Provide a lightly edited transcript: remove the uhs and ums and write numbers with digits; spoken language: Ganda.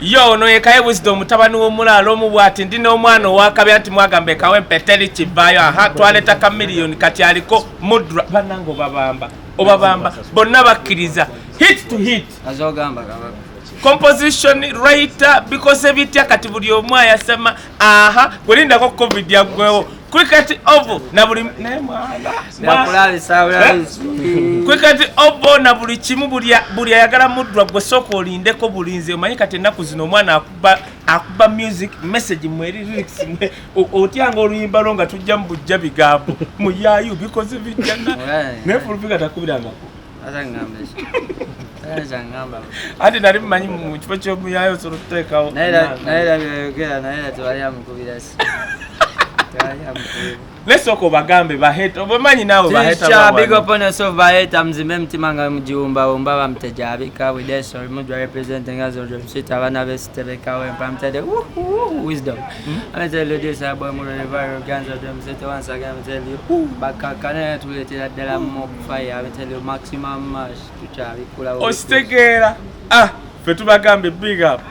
Yo ono yekaye Wisdom, mutabani w'omulaalo omu bw'ati. Ndi n'omwana owakabya nti mwagamba ekawempe teri kivaayo. Aha, twaleta ka miliyoni, kati aliko Mudra. Bannange, obabamba, obabamba bonna bakkiriza hit to hit. Azogamba kabaka. Composition writer bikoze bitya? Kati buli omu ayasama. Aha, gwelindako COVID yaggwewo, Cricket Oval na buli naye mwana. Byakulabisa bulabisi. Cricket Oval na buli kimu, buli ayagala Mudra. Gwe sooka olindeko bulinzi. Omanyi kati ennaku zino omwana akuba music message mweri lyrics mwe otyanga oluyimba lwo nga tujja mu bujja bigambo muyaayu bikoze bitya naye Full Figure takubirangako. Ate ngamba ekyo. Ate kyangamba. Ate nali mumanyi mu kifo ky'omuyaayo osobola okuteekawo. Naye era byayogera, naye era tewali amukubira si. Tewali amukubira. Nesooka obagambe ba hater, obamanyi naawe ba hater. Teacher, big up on yourself, ba hater, muzimbe emitima nga mugiwumbawumba bamuteja abika with this sorry Mudra representing as of City, abaana b'esitebekawo empamutedde Wisdom. I'm tell you this, boy Murray viral guns of them city. Once again, I'm tell you, bakakane tuleetera ddala more fire. I'm tell you, maximum mash tukyabikulawo. Okitegeera? Ah, ffe tubagambye big up.